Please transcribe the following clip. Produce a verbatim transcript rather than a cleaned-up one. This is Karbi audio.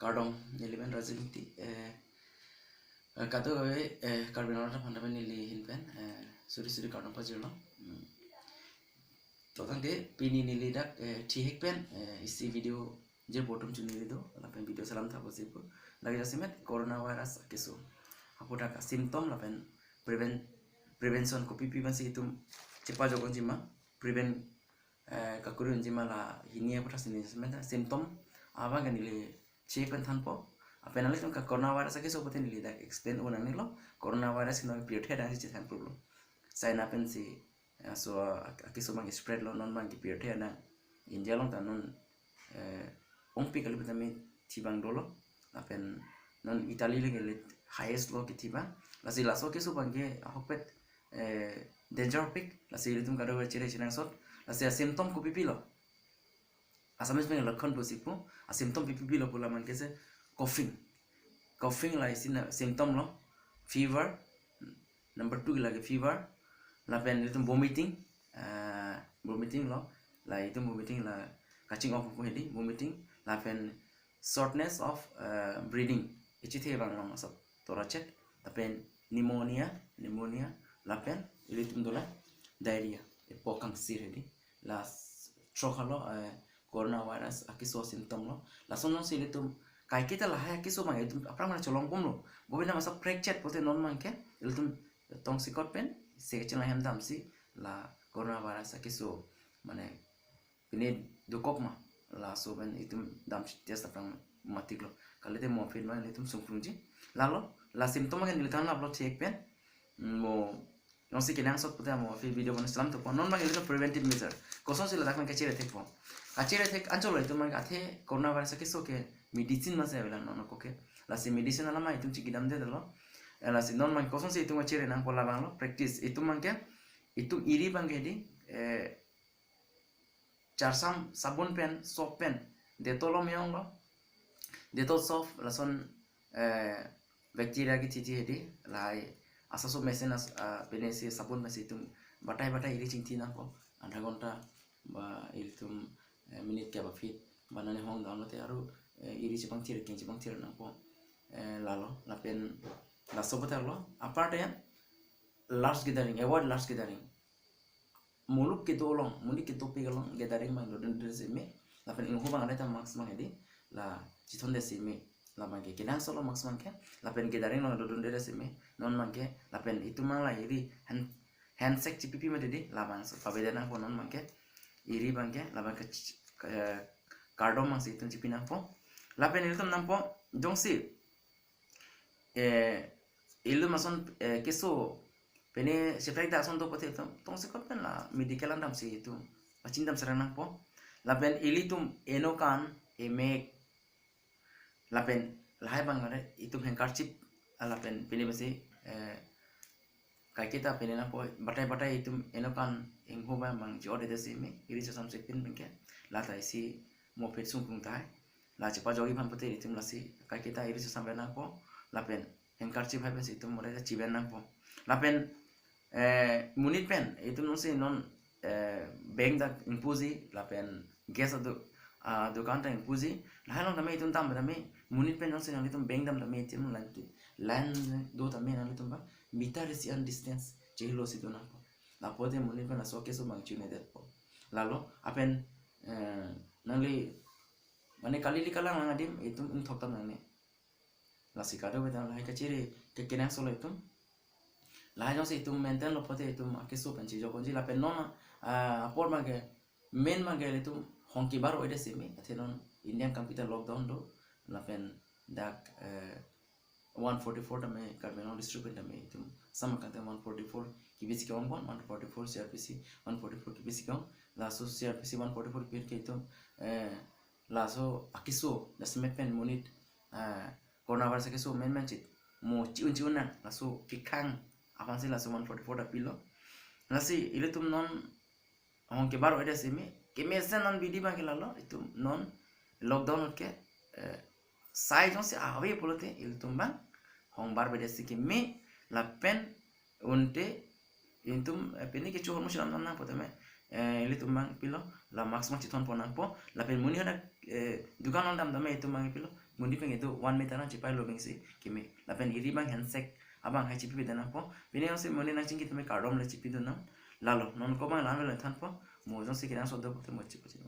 Kardom, neli pen Rajib Ingti, eh, eh, kadokave, eh, Karbi Anglong aphan ta pen neli ahin pen, eh, suri suri kardom pajirlo. Hmm. To tangte pini neli dak, eh, thihek pen, eh, isi video jirpo atum chuniri do, lapen video selam thappo si pu. Lake jasemet coronavirus akeso. Aputhak asymptom lapen preven-, prevention kopipi pensi itum chepajok unji ma, prevent, eh, kakurun unji ma, la hini aputhak si neli jasemet symptom abang ke neli che pen thanpo. Lapen nanglitum ke coronavirus akeso pute neli dak explain un nangnelo. Coronavirus ke non pirthe adang si chethan pulo. China pensi, eh, so, ak-, akeso abang spread lo, non abang ke pirthe adang. India along ta non, eh, ongpi kali putame thi abang dolo. Lapen non Italy le ke le highest lo kethi abang. Lasi laso akeso abang ke ahokpet, eh, danger pik. Lasi ilitum kadokave chere chenangsot. Lasi asymptom kopipi lo. Assamese pen lakhon pusi pu, asymptom pipipi lo pu la abang ke se coughing. Coughing la isi na symptom lo, fever, number two lake fever, lapen itum vomiting, ah, vomiting lo, la itum vomiting la kaching-ok pu hedi, vomiting, lapen shortness of, ah, breathing, ichethe abang long asap torachet, lapen pneumonia, pneumonia, lapen ilitum dolang diarrhea, epo kangsir hedi, la s-, throk halo, eh, coronavirus akeso symptom lo. Lason jongsi ilitum kaiketa lahai akeso abang itum aphrang mane cholong bomlo. Bobina masa prekchet pute non abang ke ilitum tongsekot pen se kachinghon ahem damsi la coronavirus akeso mane pine dokok ma, laso pen itum dam test aphrang matik lo. Kalite mo aphi abang ilitum sungkrungji. Lalo, la symptom abang neli thanlap lo thihek pen. Mo jongsi kenangsot pute mo aphi video abang selam thappo. Non abang ilitum preventive measure. Kosonsi ladak abang kachere thekpo. Kachere thek anchot lo itum abang athe coronavirus akeso ke medicine masi avelang non ako ke. Lasi medicine alam ma itum chikidamde lo. Eh, lasi non abang kosonsi itum kachere nangpo la abang lo. Practice itum abang ke, itum iri abang ke di, eh, charsam sabun pen, soap pen, Dettol lo meyong lo. Dettol soap lason, eh, bacteria kethithi hedi, lahai asaso mesen as-, ah, pensi sabun pensi itum batai batai iri chingthi nangpo. Adha ghonta ba ilitum, eh, minute kep aphi ba nani hong down lote aru, eh, iri chepangthir, keng chepangthir nangpo. Eh, lalo, lapen laso pute lo. Apart ya, large gathering, avoid large gathering. Muluk kedo along, muluk kedo pik along gathering abang dodunde si me. Lapen ingho abang ada ta mask abang hedi, la chithonde si me. La abang ke kenangsot lo mask abang ke. Lapen gathering along dodunde si me. Non abang ke, lapen itum abang la iri hand, handshake chipipi mati di, la abangso paveda nangpo non abang ke. Iri abang ke, la abang ke ch-, ke, kardom abangsi itum chipi nangpo. Lapen ilitum nangpo, jongsi eh, ilitum ason, eh, keso pine seplek da ason do pute itum tongsekot pen la medical an damsi itum pachingdam serang nangpo. Lapen ilitum enokan, emek, lapen lahai abang mane itum handkerchief, ah, lapen pine pensi, eh, kaiketa pine nangpo, batai batai itum enokan ingho abang abang jo de si me, iri chosam si pin abang ke, la ta isi mo aphi sungkrung tahai. La chepajokji aphan pute itum lasi kaiketa iri chosam pen nangpo, lapen handkerchief hai pensi itum mo re chiben nangpo. Lapen, eh, monit pen itum jongsi non, eh, bank dak ingpuji, lapen gas adu-, ah, dukan ta ingpuji, lahai along tame itum dam tame, monit pen jongsi nanglitum bank dam tame itum line, line do tame nanglitum abang meter isi an distance chehelo si do nangpo. Lapu te monit pen laso keso abang chunedetpo. Lalo, lapen, eh, nangli, mane kali li kalang lang adim, itum ingthok tam nangne. Lasi kadokave ta lahai kachere ke kenangsot lo itum. Lahai jongsi itum maintain lo pute itum akeso pen chijok unji lapen non, ah, apor abang ke, main abang ke ilitum hong kebar-o-edet si me, athe non India kampita lockdown do, lapen dak, eh, one forty-four tame, Karbi Anglong district pen tame itum sama kante one forty-four kibisi ke-ong bon, one forty-four C R P C, one forty-four kibisi ke-ong, laso C R P C one forty-four pen ke itum, eh, laso akeso, jasemet pen monit, eh, coronavirus akeso men men chit, mo chi-un chi-un nang, laso kekhang aphansi laso one forty-four ta pilo. Lasi ilitum non hong kebar-o-edet si me, kemesen non abidi abang ke lalo, itum non lockdown ke, eh, sai jongsi ave pulote ilitum abang hong bar-bedet si keme, lapen unte itum, eh, pini kecho hormu chelam nangpo tame, eh, ilitum abang pilo, la mask abang chithonpo nangpo, lapen monit hadak, eh, dukan along dam tame itum abang pilo, Monit pen kedo one meter nangchepailo bangsi keme. Lapen eri abang handshake abang hai chipi pidun nangpo. Pini jongsi monit nangchingki tame kardom le chipidun nang. Lalo, non ko abang la-an le thanpo. Mo jongsi kenangsot dopo te mo chipo chipo.